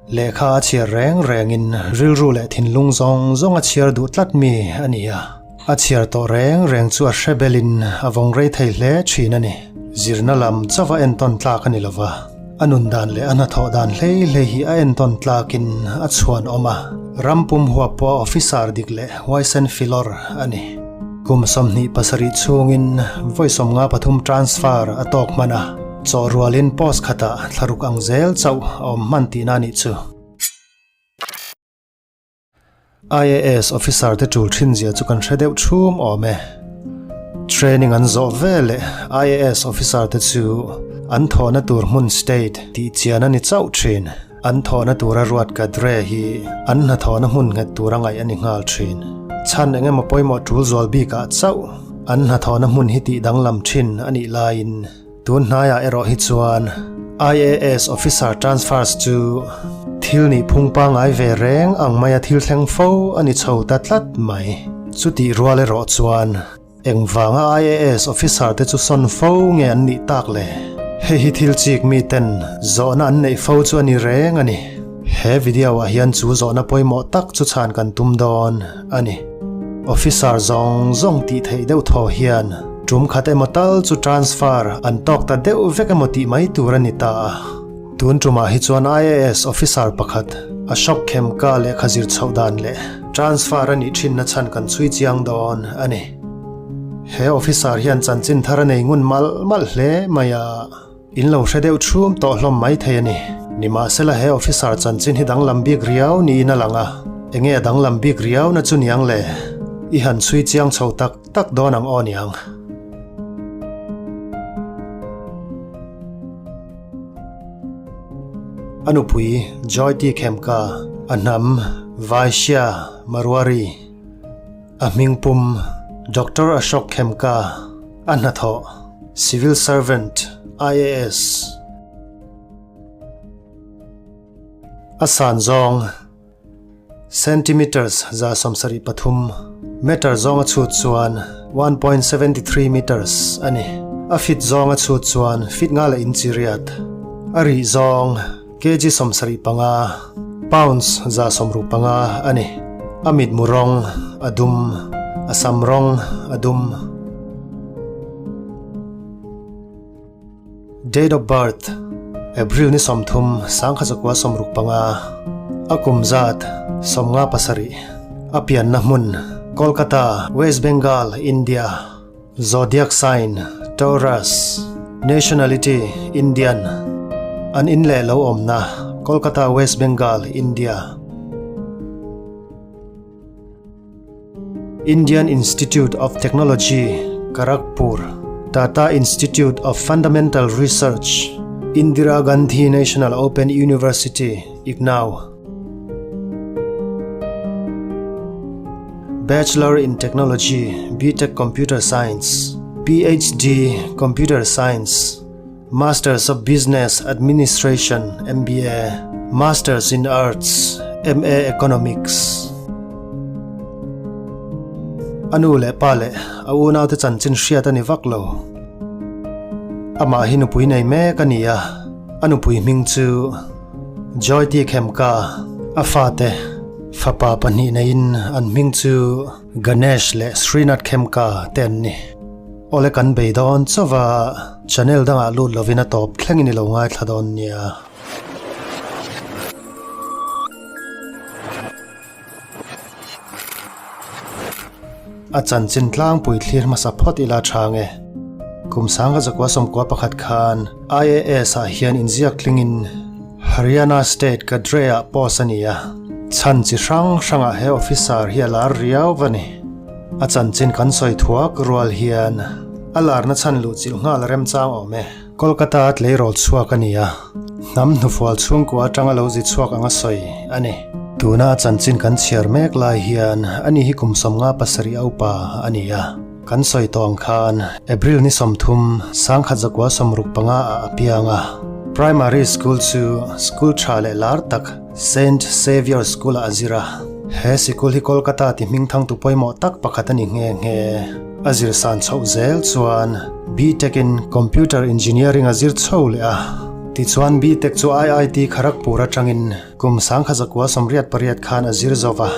Lehkha a chhiar reng rengin rilru leh thinlung zawng zawng a chhiar duh tlat mi a ni a. A chhiar tawh reng reng chu a hre belin a vawng rei thei hle thin a ni. Zirna lam chauha entawn tlak a ni lova, a nun dan leh a hnathawh dan hlei hlei hi a entawn tlakin a chhuan awm a. Ram pum huap pawha officer dik leh huaisen filawr a ni. Kum 27 chhungin vawi 53 transfer a tawk hman a, chaw rualin post khatah thlaruk ang zel chauh a awm hman tihna a nih chu. IAS officer te tul thin zia chu kan hre deuh thum awm e. Training an zawh veleh IAS officer te chu an thawhna tur hmun state tih chian a ni chauh thin. An thawhna tura ruat cadre hi an hnathawhna hmun nghet tura ngaih a ni nghal thin. Chhan eng emaw pawimawh tul zual bikah chauh an hnathawhna hmun hi tih danglam thin a nih laiin Tun hnaiah erawh hi chuan IAS officer transfers chu thil nih phung pangngai ve reng ang maia thil thleng fo a ni chho ta tlat mai. Chutih rual erawh chuan engvanga IAS officer te chu sawn fo nge an nih tak le? Hei hi thil chik miten zawhna an neih fo chu a ni reng a ni. He video ah hian chu zawhna pawimawh tak chu chhan kan tum dawn a ni. Officer zawng zawng tih theih deuh thaw hian tum khat emaw tal chu transfer an tawk ta deuh vek emaw tih mai tur a ni ta a. Tun tumah hi chuan IAS officer pakhat Ashok Khemka lehkha zir chhoh dan leh transfer a nih thinna chhan kan chhui chiang dawn a ni. He officer hian chanchin thar a nei ngun malh malh hle mai a. In lo hre deuh chhum tawh hlawm mai thei a ni. Nimahsela he officer chanchin hi danglam bik riau niin a lang a, enge a danglam bik riau na chu niang le? I han chhui chiang chho tak tak dawn ang aw niang. A nupui Joyty Khemka, a hnam Vaishya Marwari, a hmingpum Doctor Ashok Khemka, A hnathawh, Civil Servant, IAS. A san zawng, Centimeters 73, meter zawng a chhut chuan 1.73 meters a ni. A fit zawng a chhut chuan fit nga leh inchi riat. A rih zawng, kg 75, pounds 65 a ni. A mitmu rawng a dum, a sam rawng a dum. Date of birth, April ni 30, 1965, a kum zat, 57, a pianna hmun, Kolkata, West Bengal, India, Zodiac sign, Taurus, Nationality, Indian, an in leh lo awmna, Kolkata, West Bengal, India. Indian Institute of Technology, Kharagpur, Tata Institute of Fundamental Research, Indira Gandhi National Open University, IGNOU. Bachelor in Technology, BTech Computer Science, PhD Computer Science, Masters of Business Administration, MBA, Masters in Arts, MA Economics. A nu leh pa leh a unaute chanchin hriat a ni vak lo. Amah hi nupui nei mek a ni a, a nupui hming chu Joyty Khemka, a fate fapa pahnih neiin an hming chu Ganesh leh Srinath Khemka te an ni. Awle kan bei dawn chauh a, channel dangah lut lovin a tawp thlengin i lo ngaithla dawn nia. A chanchin tlangpui thlir hmasa phawt ila tha nge? Kum sanga zakua sawmkua pakhat khan IAS ah hian inziak tlingin Haryana State cadre-ah post a ni a, chhan chi hrang hrangah he officer hi a lar riau va ni. A chanchin kan sawi thuak rual hian a larna chhan luh chilh nghal a remchang awm e. Kolkata a tleirawl chhuak a ni a, hnam hnufual chhungkua atanga lo zi chhuak anga sawi a ni. Tuna a chanchin kan chhiar mek lai hian ani hi kum 57 a upa a ni a, kan sawi tawh ang khan April ni 30, 1965 ah a piang a. Primary School chu school tha leh lar tak Saint Xavier School ah a zir a. He sikul hi Kolkata ti hmingthangtu pawimawh tak pakhat a ni nghe nghe. A zir san chhoh zel chuan BTech in Computer Engineering a zir chho leh a. Tichuan B-Tech chu IIT Kharagpur atangin kum 1988 khan a zir zo va.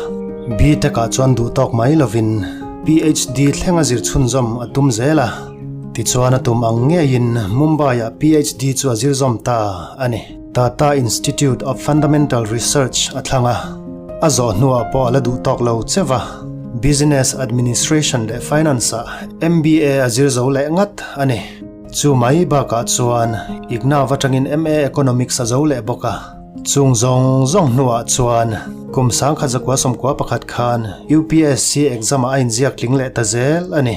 B-Tech ah chuan duhtawk mai lovin PhD thleng a zir chhunzawm a tum zel a. Tichuan a tum ang ngeiin Mumbai-ah PhD chu a zir zawm ta a ni. Tata Institute of Fundamental Research a thlang a, a zawh hnuah pawh a la duh tawk lo che va. Business Administration leh Finance-ah MBA a zir zo leh ngat a ni. Chu mai bakah chuan IGNOU atangin MA Economics a zo leh bawk a. Chung zawng zawng hnuah chuan kum 1991 khan UPSC exam-ah a inziak tling leh ta zel a ni.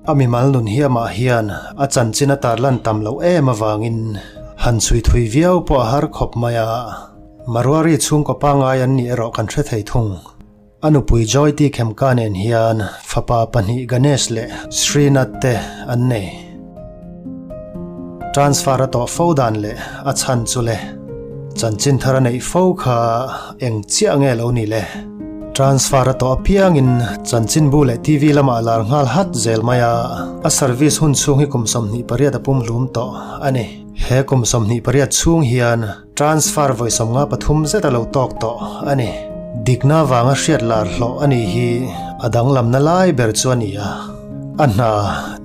A mimal nun hi amah hian a chanchin a tarlan tam loh em avangin han chhui thui viau pawh a har khawp mai a, Maruari chhungkaw pangngai an nih erawh kan hre thei thung. A nupui Joyti Khemka nen hian fapa pahnih Ganesh leh Srinath te an nei. Transfer a tawh fo dan leh a chhan chu le. Chanchin thar a neih fo kha eng chiah nge lo ni le? Transfer a tawh apiangin chanchinbu leh TV lamah a lar nghal hat zel mai a, a service hun chhung hi kum 28 a pum hlum tawh a ni. He kum 28 chhung hian transfer vawi 53 zet a lo tawk tawh a ni. Dikna vanga hriat lar hlawh a nih hi a danglamna lai ber chu a ni a, a hna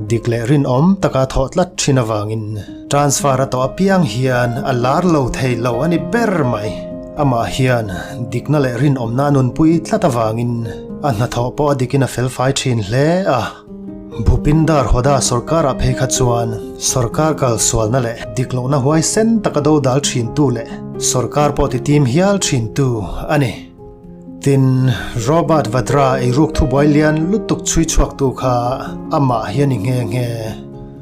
dik leh rinawm taka thawh tlat thin avangin Transfer a tawh apiang hian a lar lo thei lo a ni ber mai. Amah hian dikna leh rinawmna a nunpui tlat avangin a hnathawh pawh a dikin a felfai thin hle a. Bhupindar Hoda sorkarah phei kha chuan sorkar kalsualna leh diklohna huaisen taka dodal thintu leh sorkar pawh titim hial thintu a ni. Tin, Robert Vadra eiruk thubuai lian lutuk chhui chhuaktu kha amah hi a ni nghe nghe.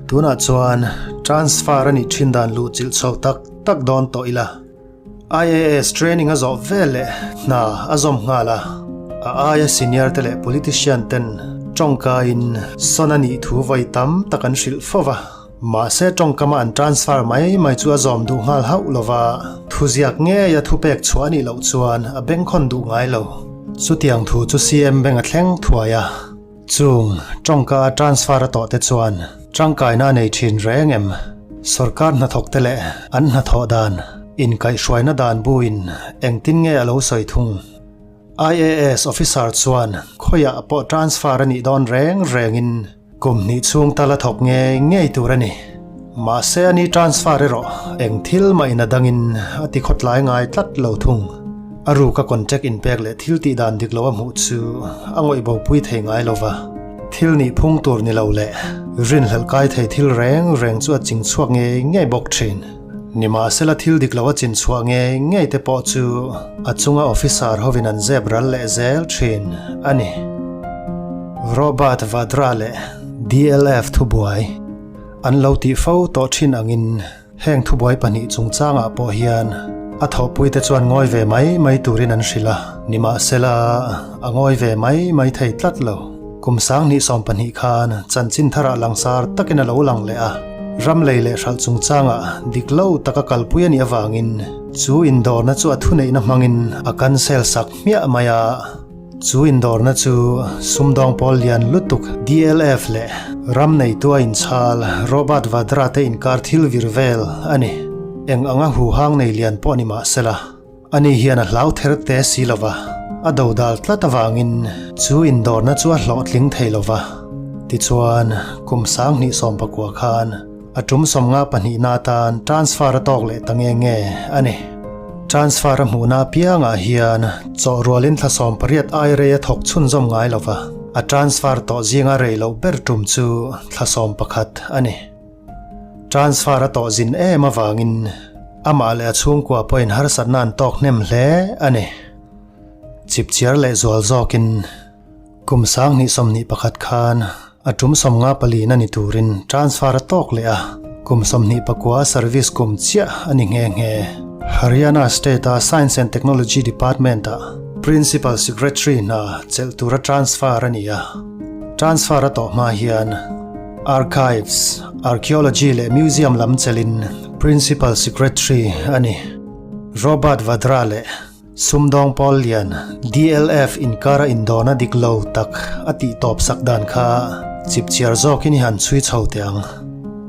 Tunah chuan transfer a nih thin dan luh chilh chho tak tak dawn tawh ila. IAS training a zawh vel leh hna a zawm nghal a, a aia senior te leh politician ten tawngkaiin sawn a nih thu vawi tam tak an hrilh fo va. Mahse tawngkama an transfer mai mai chu a zawm duh nghal hauh lova, thuziak ngeia thupek chhuah a nih loh chuan a bengkhawn duh ngai lo. Chutiang thu chu CM beng a thleng thuai a, chung tawngka a transfer a tawh te chuan tangkaina a nei thin reng em? Sorkar hnathawk te leh an hnathawh dan, inkaihhruaina dan buin engtin nge a lo sawi thung? IAS officer chuan khawiah pawh transfer a nih dawn reng rengin Kum hnih chhung tal a thawk ngei ngei tur a ni. Mahse a ni transfer erawh eng thil mah in a dangin a ti khawtlai ngai tlat lo thung. A ruka contract inpek leh thil tih dan dik lo a hmuh chu a ngawih bopui thei ngai lo va. Thil nih phung tur ni lo leh rinhlelh kai thei thil reng reng chu a ching chhuak ngei ngei bawk thin. Nimahsela thil dik lo a chin chhuah ngei ngei te pawh chu a chunga officer hovin an zep ral leh zel thin a ni. Robert Vadra leh DLF thubuai an lo tih fo tawh thin angin heng thubuai pahnih chungchangah pawh hian a thawhpuite chuan ngawi ve mai mai turin an hrilh a, nimahsela a ngawi ve mai mai thei tlat lo. Kum 2012 khan chanchin tharah langsar takin a lo lang leh a, ram lei leh hralh chungchangah dik lo taka kalpui a nih avangin chu indawrna chu a thuneihna hmangin a cancel sak hmiah mai a. Chu indawrna chu sumdawng pawl lian lutuk DLF leh ram neitua inchhal Robert Vadra te inkar thil vir vel a ni. Eng anga huhang nei lian pawh ni mah sela. Ani hian a hlau ther te si lo va, a dodal tlat avangin chu indawrna chu a hlawhtling thei lo va. Tichuan, kum 2019 khan a tum 52na atan transfer a tawk leh ta nge nge a ni. Transfer a hmuhna apiangah hian chawhrualin thla 18 ai rei a thawk chhunzawm ngai lo va, a transfer tawh zinga rei loh ber tum chu thla 11 a ni. Transfer a tawh zin em avangin amah leh a chhungkua pawhin harsatna an tawk hnem hle a ni. Chipchiar leh zual zawkin kum 2021 khan a tum 54 na ni turin transfer a tawk leh a, kum 29 a service kum chiah a ni nghe nghe. Haryana State-a Science and Technology Department-ah Principal Secretary hna chelh tura transfer a ni a, transfer a tawh hma hian Archives, Archaeology leh Museum lam chelhin Principal Secretary a ni. Robert Vadra leh Sumdawng Pawl Lian, DLF inkara indawrna dik lo tak a tih tawp sak dan kha chipchiar zawkin i han chhui chho teh ang.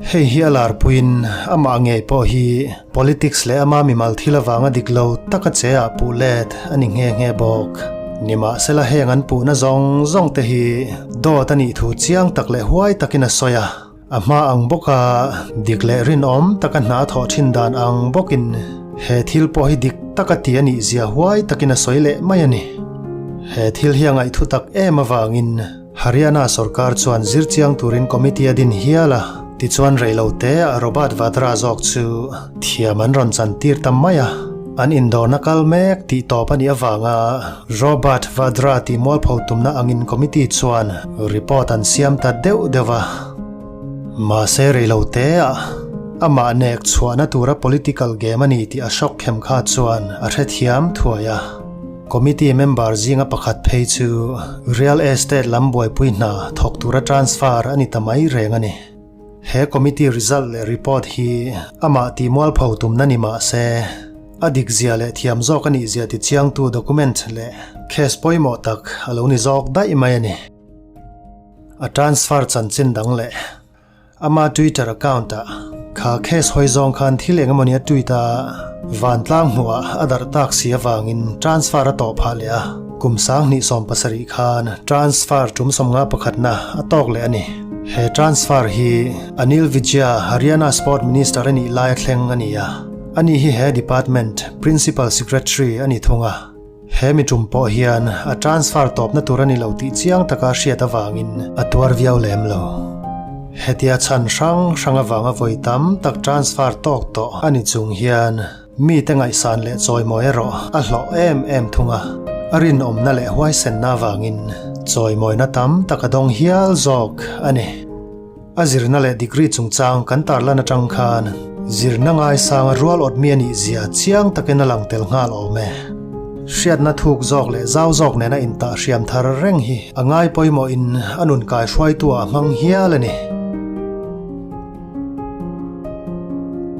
Hei hi a larpuiin amah ngei pawh hi politics leh ama mimal thil avanga dik lo taka che ah puh let a ni nghe nghe bawk. Nimahsela heng an puhna zawng zawng te hi dawt a nih thu chiang tak leh huai takin a sawi a. A hma ang bawka dik leh rinawm taka hna thawh thin dan ang bawkin he thil pawh hi dik taka ti a nih zia huai takin a sawi leh mai a ni. He thil hi a ngaihthu tak em avangin Haryana sorkar chuan zir chiang turin committee a din hial a, tichuan reilote ah Robert Vadra zawk chu thiam an rawn chan tir ta mai a, an indawrna kal mek tih tawp a nih avanga Robert Vadra tih mualpho tumna angin committee chuan report an siam ta deuh deuh a. Mahse reilote ah amah nek chhuahna tura political game a ni tih Ashok Khemkha chuan a hrethiam thuai a. Committee member zinga pakhat phei chu Real Estate lam buaipui hna thawk tura transfer a ni ta mai reng a ni. He committee result leh report hi amah tih mualpho tumna ni mah se, a dik zia leh thiam zawk a nih zia tichiangtu document leh case pawimawh tak a lo ni zawk daih mai a ni. A transfer chanchin dang leh. Ama Twitter account ah kha case hawi zawng khan thil eng emawni a tweet a, vantlang hmuhah a darh tak si avangin transfer a tawh phah leh a, kum 2017 khan transfer tum 51 na a tawk leh a ni. He transfer hi Anil Vijya Haryana Sport Minister a nih lai a thleng a ni a, ani hi he department Principal Secretary a ni thung a. He mi tum pawh hian a transfer tawpna tur a ni lo tih chiang taka hriat avangin a tuar viau lem lo. Hetia chhan hrang hrang avanga vawi tam tak transfer tawk tawh a ni chung hian mite ngaihsan leh chawimawi erawh a hlawh em em thung a, a rinawmna leh huaisenna avangin chawimawina tam tak a dawng hial zawk a ni. A zirna leh degree chungchang kan tarlan atang khan zirna ngaisanga rual awt mi a nih zia chiang takin a lang tel nghal awm e. Hriatna thuk zawk leh zau zawk nena intah hriam thar reng hi a ngai pawimawhin a nun kai hruaitu ah a hmang hial a ni.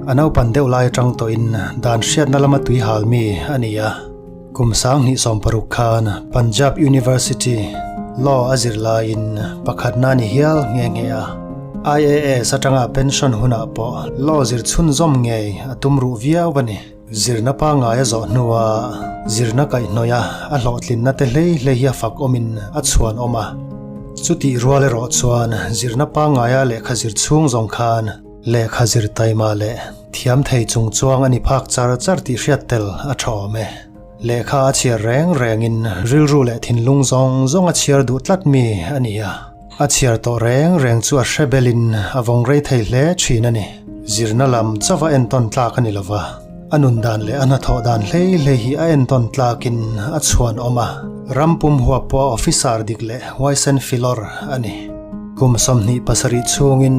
A naupan deuh lai atang tawhin dan hriatna lama tui hal mi a ni a. Kum 2016 khan Punjab University Law a zir laiin pakhatna ni hial nghe nghe a. IAS atanga pension hunah pawh Law zir chhunzawm ngei a tum ruh viau a ni. Zirna pangngai a zawh hnua zirna kaihhnawih a a hlawhtlinna te hlei hlei hi a fak awmin a chhuan awm a. Chutih rual erawh chuan zirna pangngaia lehkha zir chhung zawng khan Lehkha zir taima leh thiam thei chung chuang a ni phak char char tih hriat tel a tha awm e. Lehkha a chhiar reng rengin rilru leh thinlung zawng zawng a chhiar duh tlat mi a ni a. A chhiar tawh reng reng chu a hre belin a vawng rei thei hle thin a ni. Zirna lam chauha entawn tlak a ni lova, a nun dan leh a hnathawh dan hlei hlei hi a entawn tlakin a chhuan awm a. Ram pum huap pawha officer dik leh huaisen filawr a ni. Kum 27 chhungin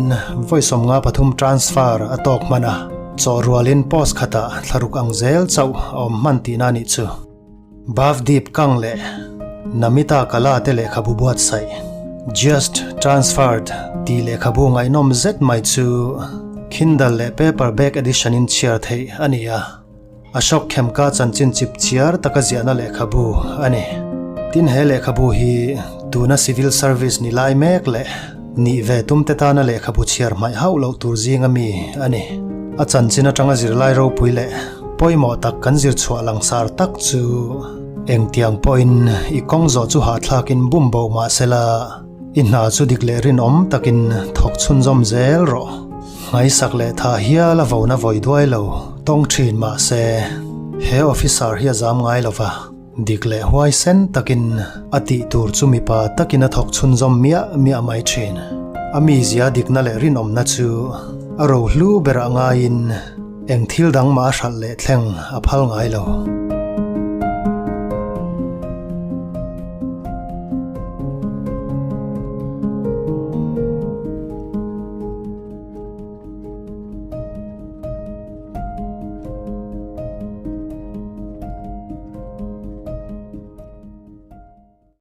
vawi 53 transfer a tawk hman a, chaw rualin post khatah thlaruk ang zel chauh a awm hman tihna a nih chu. Bhavdeep Kang leh Namita Kala te lehkhabu buatsaih Just Transferred tih lehkhabu ngaihnawm zet mai chu Kindle leh paperback edition in chhiar theih a ni a. Ashok Khemka chanchin chip chiar taka ziahna lehkhabu a ni. Tin he lehkhabu hi tuna civil service ni lai mek leh nih ve tumte tana lehkhabu chhiar hmaih hauh loh tur zinga mi a ni. A chanchin atanga zirlai ropui leh pawimawh tak kan zir chhuah langsar tak chu engtiang pawhin i kawng zawh chu hahthlakin bum bo mah sela i hna chu dik leh rinawm takin thawk chhunzawm zel rawh. Hmaisak leh tha hial a vona vawi duai lo tawng thin mah se, he officer hi a zam ngai lo va, dik leh huaisen takin a tih tur chu mipa takin a thawk chhunzawm miah miah mai thin. A mizia dikna leh rinawmna chu a rohlu berah ngaiin eng thil dang mah a hralh leh thleng a phal ngai lo.